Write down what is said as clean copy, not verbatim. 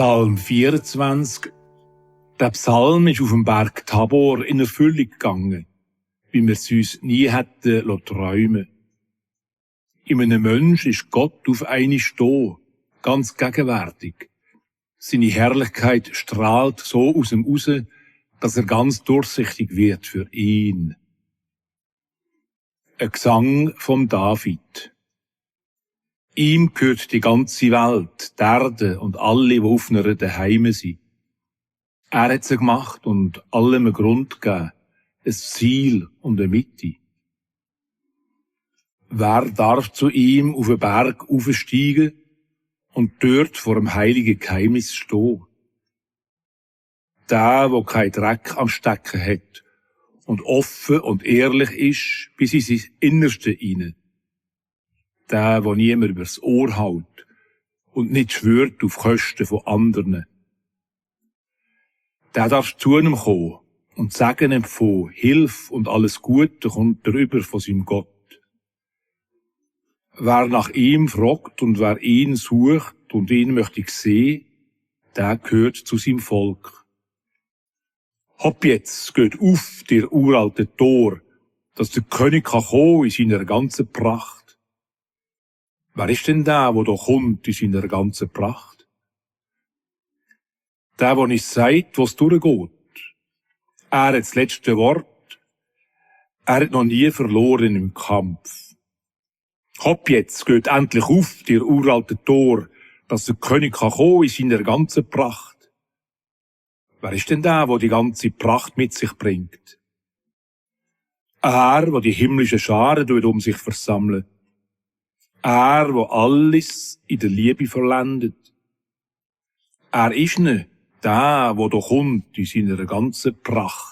Psalm 24. Der Psalm ist auf dem Berg Tabor in Erfüllung gegangen, wie wir es uns nie hätten träumen. In einem Mensch ist Gott auf eine stehen, ganz gegenwärtig. Seine Herrlichkeit strahlt so aus ihm raus, dass er ganz durchsichtig wird für ihn. Ein Gesang vom David. Ihm gehört die ganze Welt, die Erde und alle, die auf einer daheim sind. Er hat sie gemacht und allem einen Grund gegeben, ein Ziel und eine Mitte. Wer darf zu ihm auf den Berg aufsteigen und dort vor dem heiligen Geheimnis stehen? Der keinen Dreck am Stecken hat und offen und ehrlich ist bis in sein Innerste hinein. Der niemand übers Ohr haut und nicht schwört auf Kosten von anderen. Der darf zu ihm kommen und sagen ihm von Hilfe und alles Gute kommt darüber von seinem Gott. Wer nach ihm fragt und wer ihn sucht und ihn möchte sehen, der gehört zu seinem Volk. Hopp jetzt, geht auf, dir uralte Tor, dass der König kann kommen in seiner ganzen Pracht. Wer ist denn der da kommt in seiner ganzen Pracht? Der nicht sagt, was durchgeht. Er hat das letzte Wort. Er hat noch nie verloren im Kampf. Hopp jetzt, geht endlich auf, dir uralte Tor, dass der König kann kommen in seiner ganzen Pracht. Wer ist denn der die ganze Pracht mit sich bringt? Ein Herr, die himmlische Scharen um sich versammelt. Er, alles in der Liebe vollendet. Er ist nicht der, kommt in seiner ganzen Pracht.